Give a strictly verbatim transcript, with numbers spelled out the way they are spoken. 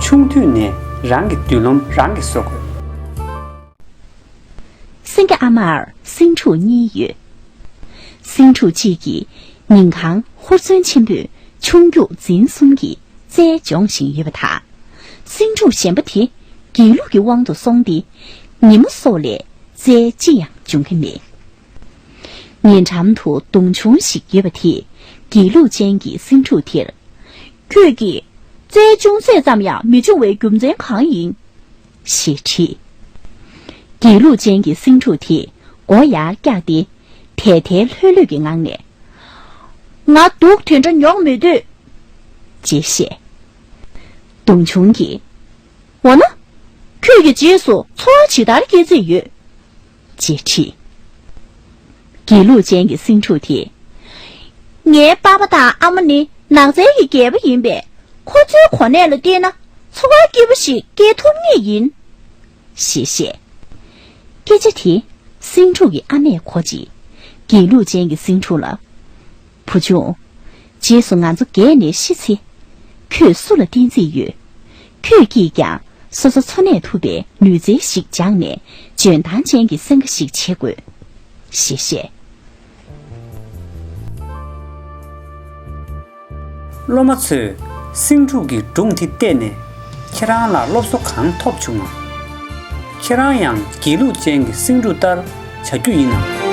ཆུང་དུས་ནས་རང་གི་མདུན་ལམ་རང་གིས་བཟོ་དགོས། སེང་གེ་ཨ་མར་སེང་ཕྲུག་གཉིས་ཡོད། སེང་ཕྲུག་གཅིག་གིས་ཉིན་གང་ཧུར་བརྩོན་ཆེན་པོས་ཆུང་རྒྱུག་འཛིན་གསུམ་གྱི་རྩལ་སྦྱོང་བཞིན་ཡོད་པ་དང་། སེང་ཕྲུག་གཞན་པ་དེ་སྒྱིད་ལུག་གི་དབང་དུ་སོང་སྟེ། ཉིན་མོ་སོགས་ལས་རྩལ་ཅི་ཡང་སྦྱོང་གི་མེད། ཉེ་འགྲམ་དུ་མདུང་ཆུང་ཞིག་ཡོད་པ་དེས་སྒྱིད་ལུག་ཅན་གྱི་སེང་ཕྲུག་དེར། ཁྱོད་ཀྱིས་རྩལ་ཅུང་ཟད་ཙམ་ཡང་མི་སྦྱོང་བའི་རྒྱུ་མཚན་གང་ཡིན། ཞེས་དྲིས། སྒྱིད་ལུག་ཅན་གྱི་སེང་ཕྲུག་དེས་མགོ་ཡར་བཀྱགས་ཏེ། དལ་དལ་ལྷོད་ལྷོད་ཀྱི་ངང་ནས། ང་སྡུག་དེ་འདྲ་མྱོང་མི་འདོད། ཅེས་བཤད། མདུང་ཆུང་གིས། འོ་ན། ཁྱོད་ཀྱི་རྗེས་སུ་འཚོ་བ་ཇི་ལྟར་སྐྱེལ་རྩིས་ཡོད། ཅེས་དྲིས། སྒྱིད་ལུག་ཅན་གྱི་སེང་ཕྲུག་དེས། ངའི་པ་ཕ་དང་ཨ་མ་ནི་ནགས་ཚལ་གྱི་རྒྱལ་པོ་ཡིན་པས། ཁོ་ཚོའི་གོ་གནས་ལ་བལྟས་ན་འཚོ་བ་སྐྱིད་པོ་ཞིག་སྐྱེལ་ཐུབ་ངེས་ཡིན། ཞེས་བཤད། སྐད་ཆ་དེ་སེང་ཕྲུག་གི་ཨ་མས་གོ་རྗེས། སྒྱིད་ལུག་ཅན་གྱི་སེང་ཕྲུག་ལ། བུ་ཆུང་། རྗེས་སུ་ང་ཚོ་རྒས་ནས་ཤི་ཚེ། ཁྱོད་སུ་ལ་བརྟེན་རྩིས་ཡོད། ཁྱོད་ཀྱིས་ཀྱང་སོ་སོ་འཚོ་གནས་ཐུབ་པའི་ནུས་རྩལ་ཞིག་སྦྱངས་ནས་འཇོན་ཐང་ཅན་གྱི་སེང་གེ་ཞིག་བྱེད་དགོས། ཞེས་བཤད། སློབ་མ་ཚོས་སེང་ཕྲུག་གི་སྒྲུང་དེ་བལྟས་ནས། ཁྱེད་རང་ལ་སློབ་གསོ་གང་ཐོབ་བྱུང་ངམ། ཁྱེད་རང་ཡང་སྒྱིད་ལུག་ཅན་གྱི་སེང་ཕྲུག་ལྟར་བྱ་རྒྱུ་ཡིན་ནམ།